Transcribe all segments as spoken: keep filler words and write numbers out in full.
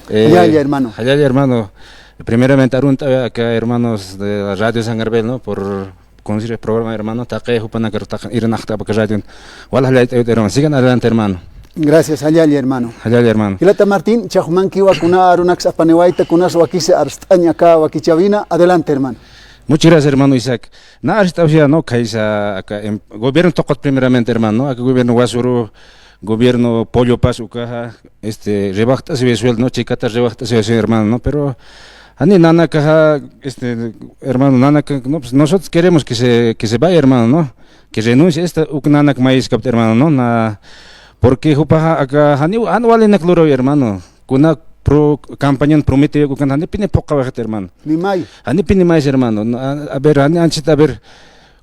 Eh, jallalla, hermano. Jallalla, hermano. Primeramente, arunt'awi aka hermanos de la Radio San Gabriel, ¿no? Por conducir el programa, hermano. Taqi jupanakar taqi irnaqt'apxi aka radio. Wal jallalla, hermano. Sigan adelante, hermano. Gracias, jallalla, hermano. Jallalla, hermano. Jilata Martín, jichha jumankiwa kuna arunaks apaniwayta, kunas wakisi arst'añ aka wakichäwina. Adelante, hermano. Muchas gracias, hermano Isaac. Nä arst'awsiya, ¿no? Khaysa aka, em, gobierno tuqit primeramente, hermano, ¿no? Aka gobierno Huasuru, gobierno Pollo Paz ukaxa, este, rebajt'asiwi sueldo, ¿no? Chikata rebajt'asiwi sueldo, hermano, ¿no? Pero jani nanakaxa, este, hermano, nanaka, no, pues nosotros queremos que se, que se vaya, hermano, ¿no? Que renuncie esta, uk nanak mayiskapta, hermano, ¿no? Na, porque jupaxa aka, jani, jan walinak lurawi, hermano. Kuna pro, campañan prometiwi, ukan janipini phuqhawayxit, hermano. Ni may. Janipini maysa, hermano. No, a, a ver, jani anchit, a ver,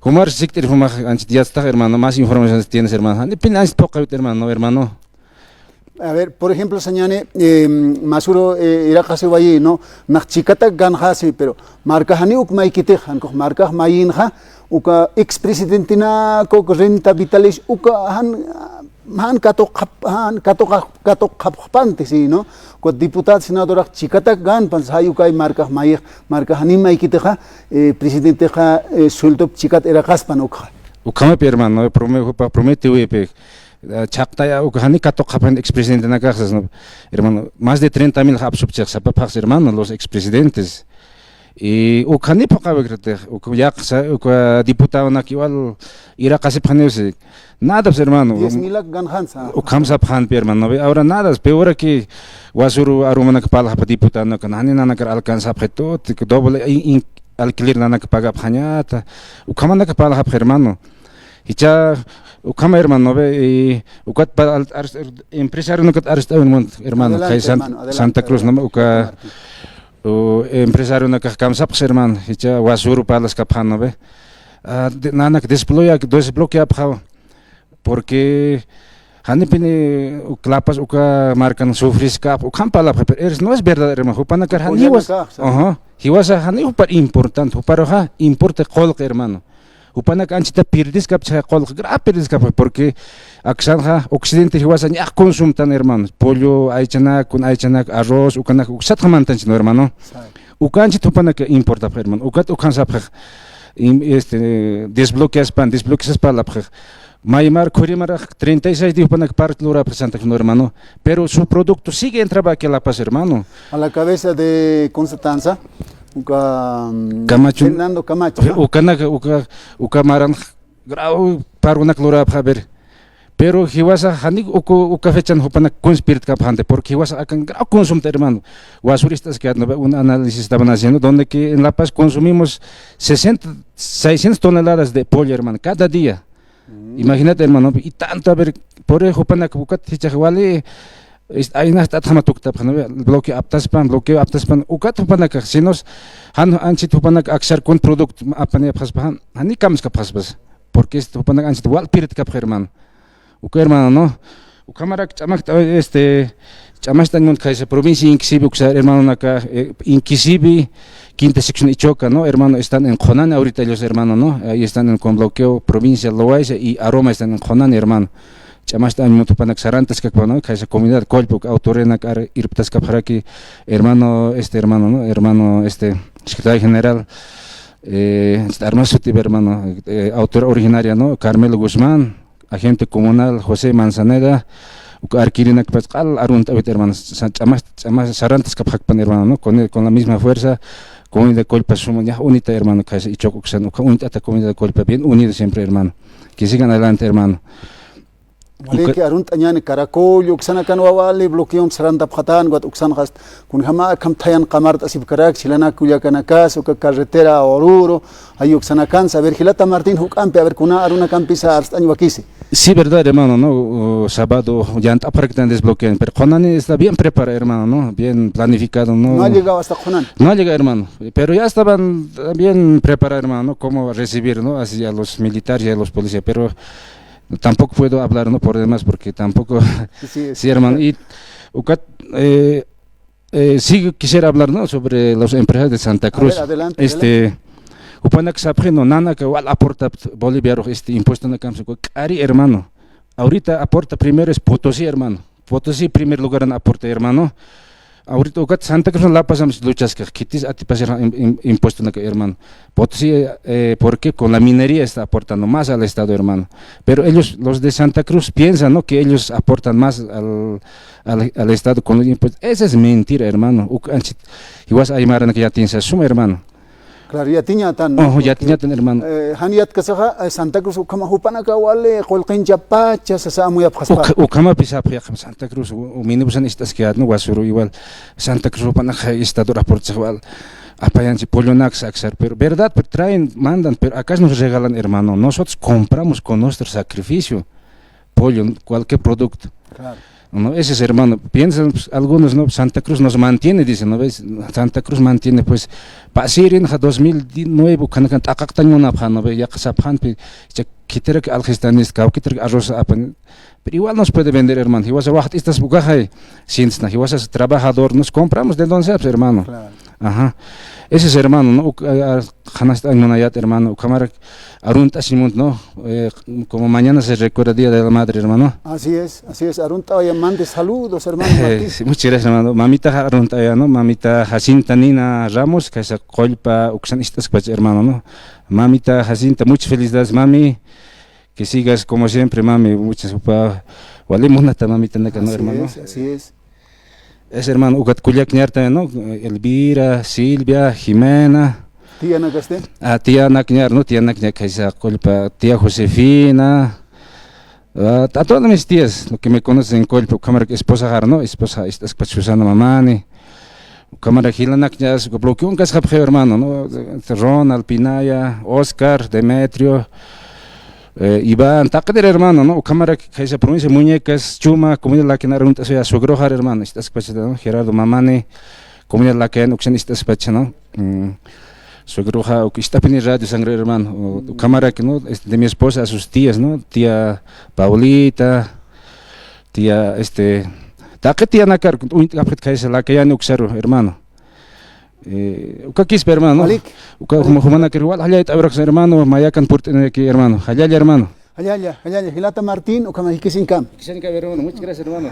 jumar sikt'ir jumax anchit yatstax, hermano, más información tienes, hermano. Janipini anchit phuqhawit, hermano, ¿no, hermano? A ver, por ejemplo, sañäni, eh, masuru, eh, iraqasiwayi, ¿no? Nax chikatak ganxasi, pero marka jani uk maykitix, jan kux markax mayinxa, uka expresidentenak uk renta vitalicia, uka jan, jan katuqxap-, jan katuqxa-, katuqxapxpanti, ¿sí, no? Uka diputado, senadorax chikatak ganpan, jay ukay markax mayix, marka jani maykitixa, eh, presidentexa, eh, sueldop chikat iraqaspan ukxa. Ukhamapï, hermano, prome-, jupa prometiwipï, eh, chhaqtaya, uka jani katuqxapxan expresidentenakax, ¿no? Hermano, más de treinta mil apsupchix sapxapxi, hermano, los expresidentes. Y uka jani phuqhawikirtix, uka yaqsa, uka diputadonak igual iraqasipxaniw si. Nadapsa, hermano. Diez milak ganxansa. Ukham sapxänpï, hermano. Ve, ahora nada, peor aquí, Huasuru arumanak parlaxpa diputadonak, jani nanakar alcanzapxitu, doble in-, in-, alquiler nanak pagapxañata. Ukhamanak parlaxapxi, hermano. Jichha, ukhama, hermano, ve, y ukat pa-, al-, ar-, empresarionakat arst'awin munt, hermano. Adelante, kay San-, hermano, adelante, Santa Cruz, adelante. ¿No? Uka, Martín. U, empresarionakax kamsapxi, hermano, jichha Huasuru parlaskapxäna, ¿no ve? Ah, de-, nanak desbloquea-, desbloqueapxäwa. Porque janipini uk La Paz uka markan sufriskapxi, ukham parlapxi, pero es, no es verdad, hermano, jupanakar jan jiwas-, ajá, jiwasa jani jupar importante, juparuxa importa qullqi, hermano. Jupanak anchita pirdiskapchixay qullqi, grave pirdiskapxi, porque aksanxa occidente jiwasa ñax consumtan, hermano. Pollo, aychanak, kun aychanak, arroz, ukanak, uksatxa mantanchi, ¿no, hermano? Uka anchit jupanak importapxi, hermano. Ukat ukan sapxix, im-, este, desbloqueaspan, desbloqueaspan parlapxix. Maymar, Khurimarax treinta y seis día jupanak parte lurapxi Santa Cruz, ¿no, hermano? Pero su producto sigue entraba aquí a La Paz, hermano. A la cabeza de Constanza, uka, mm, Camacho. Fernando Camacho, ¿no? Ukanak, uka, uka maran grau parunak lurapxa, a ver. Pero jiwasa jani uku, uka fechan jupanak kunsa pirtkapxänti, porque jiwasa akan grau consumta, hermano. Huasuru ist'askayät, ¿no ve? Un análisis estaban haciendo, donde que en La Paz consumimos sesenta, seiscientas toneladas de pollo, hermano, cada día. Mm. Imagínate, hermano, y tanto, a ver, por eso jupanak ukat jichhax wali, est-, aynax t'atjama tuktapxi, ¿no ve? Bloqueo aptaspan, bloqueo aptaspan, ukat jupanakax, si nos, jan anchit jupanak aksar kun producto apaniyapxaspa, jani kamskapxaspas. Porque este jupanak anchit wal pirtkapxi, hermano. Uka, hermano, ¿no? Ukhamarak ch'amaxt-, este, ch'amaxt'añ munt khaysa provincia Inquisivi, uksa hermanonaka, eh, Inquisivi, quinta sección Ichoca, ¿no? Hermano, están en Qhunani ahorita ellos, hermano, ¿no? Ahí están en con bloqueo, provincia Loayza y Aroma están en Qhunani, hermano. Ch'amaxt'añ munt jupanak sarantaskakpa, ¿no? Khaysa comunidad Collpa, uka autorenak ar irptaskapxaraki, hermano, este, hermano, ¿no? Hermano, este, secretario general, eh, armas sutipi, hermano, eh, autora originaria, ¿no? Carmelo Guzmán, agente comunal José Manzaneda, uka arkirinakpas q'al arunt'awit, hermano, sa-, ch'amas, ch'amas sarantaskapxakpan, hermano, ¿no? Con el, con la misma fuerza, comunidad Collpa suma, ñax unita, hermano, khaysa Ichoca uksan, uka unit'ata comunidad Collpa, bien unido siempre, hermano. Que sigan adelante, hermano. Wali uka- que arunt'añäni Caracollo, uksanakanwa wali bloqueon sarantapxätan, ukat uksanxa kunjama akham thayan qamart'asipkarak, jilanak kullakanakas, uka carretera Oruro, jay uksanakansa. A ver, jilata Martín, juk'ampi, a ver, kuna arunakampisa arst'añ wakisi. Sí, verdad, hermano, ¿no? Uh, sábado, yant'apxaraktan desbloquean, pero Qhunani está bien preparado, hermano, ¿no? Bien planificado, ¿no? No ha llegado hasta Qhunani. No ha llegado, hermano, pero ya estaban bien preparados, hermano, ¿no? Cómo recibir, ¿no? Así a los militares y a los policías, pero tampoco puedo hablar, ¿no? Por demás, porque tampoco. Sí, sí, sí, hermano. Y ukat, eh, eh, sí quisiera hablar, ¿no? Sobre los empresarios de Santa Cruz. A ver, adelante, este, adelante. Jupanak sapxi, ¿no? Nanaka wal aporta Boliviarux, este, impuesto nakamsa, k'ari, hermano. Ahorita aporta primero es Potosí, hermano. Potosí primer lugar en aporte, hermano. Ahorita ukat Santa Cruz La Paz luchaskax, khitis atipasir im-, im-, impuestonaka, hermano. Potosí, eh, porque con la minería está aportando más al estado, hermano. Pero ellos, los de Santa Cruz, piensan, ¿no? Que ellos aportan más al, al, al estado con los impuestos. Esa es mentira, hermano. Uk anchit, jiwas aymaranaka yatiñsasuma, hermano. Claro, yatiñatan, ¿no? Ojo, porque, yatiñatan, hermano. Eh, jan yatkasaxa, eh, Santa Cruz ukhama jupanaka wali qullqinchapacha sasa amuyapxaspa. Ukha-, ukhamapis sapxi, Santa Cruz, u-, u minibusan ist'askayät, ¿no? Wasuru igual. Santa Cruz jupanaka estado aportsax wal apayanchi pollonak saksar, pero verdad, pero traen, mandan, pero acá nos regalan, hermano. Nosotros compramos con nuestro sacrificio pollo, cualquier producto. Claro. No, ese es, hermano. Piensan, pues, algunos, ¿no? Santa Cruz nos mantiene, dicen, ¿no ves? Santa Cruz mantiene, pues, pasirin, ja, dos mil nueve, ukhanakan t'aqaqtañ munapxan, ¿no ve? Yaqha sapxanpi, icha khitirak aljistanis, kawkitirak arroz apan. Pero igual nos puede vender, hermano. Jiwasa waxt'istas ukaxay, sientes, ¿no? Jiwasa trabajador, nos compramos de donde sea, pues, hermano. Claro. Ajá. Ese es, hermano, ¿no? Uk-, a-, a-, qhanast'añ munayät, hermano. Ukhamarak arunt'asiñ munt, ¿no? Eh, como mañana se recuerda Día de la Madre, hermano. Así es, así es. Arunt'awaya, mande saludos, hermano Martín. Eh, sí, muchas gracias, hermano. Mamita ja-, arunt'awaya, ¿no? Mamita Jacinta Nina Ramos, kaysa Qullpa uksan ist'askpach, hermano, ¿no? Mamita Jacinta, muchas felicidades, mami. Que sigas como siempre, mami. Muchas, upa, wali munata, mamita, naka, ¿no, hermano? Así es, así es. Es, hermano, ukat kullakñarta, ¿no? Elvira, Silvia, Jimena. Tía Nacaste. Ah, tía Nakñar, ¿no? Tía Nakñar, kaysa Qullpa, tía Josefina. Ah, a todas mis tías, lo que me conocen en Qullpa, ukhamarak esposa jar, ¿no? Esposa, esta, esta, Susana Mamani. Ukhamarak jilanakñas, uka bloqueón kasqapxi, hermano, ¿no? Ronald, Pinaya, Oscar, Demetrio, eh, Iván, taqinir, hermano, ¿no? Ukhamarak kaysa provincia Muñecas, Chuma, comunidad Lacayan arunt'asiwa, suegro jar, hermano, ist'askpachata, ¿no? Gerardo Mamani, comunidad Lacayan uksan ist'aspacha, ¿no? Mm, suegroxa, uk ist'apini Radio San Gabriel, hermano, u-, ukhamarak, ¿no? Este, de mi esposa a sus tías, ¿no? Tía Paulita, tía, este, taqi tía nakar, uñt'kapxit kaysa Lacayan uksaru, hermano. Eh, ukakispa, hermano, ¿no? Walik. Uka, walik. Juma-, jumanakir wal, jallalla t'awiraks, hermano, mayakan purt'inaki, hermano. Jallalla, hermano. Jallalla, jallalla, jilata Martín, ukhama jikisiñkam. Jikisiñkam, hermano. Muchas gracias, hermano.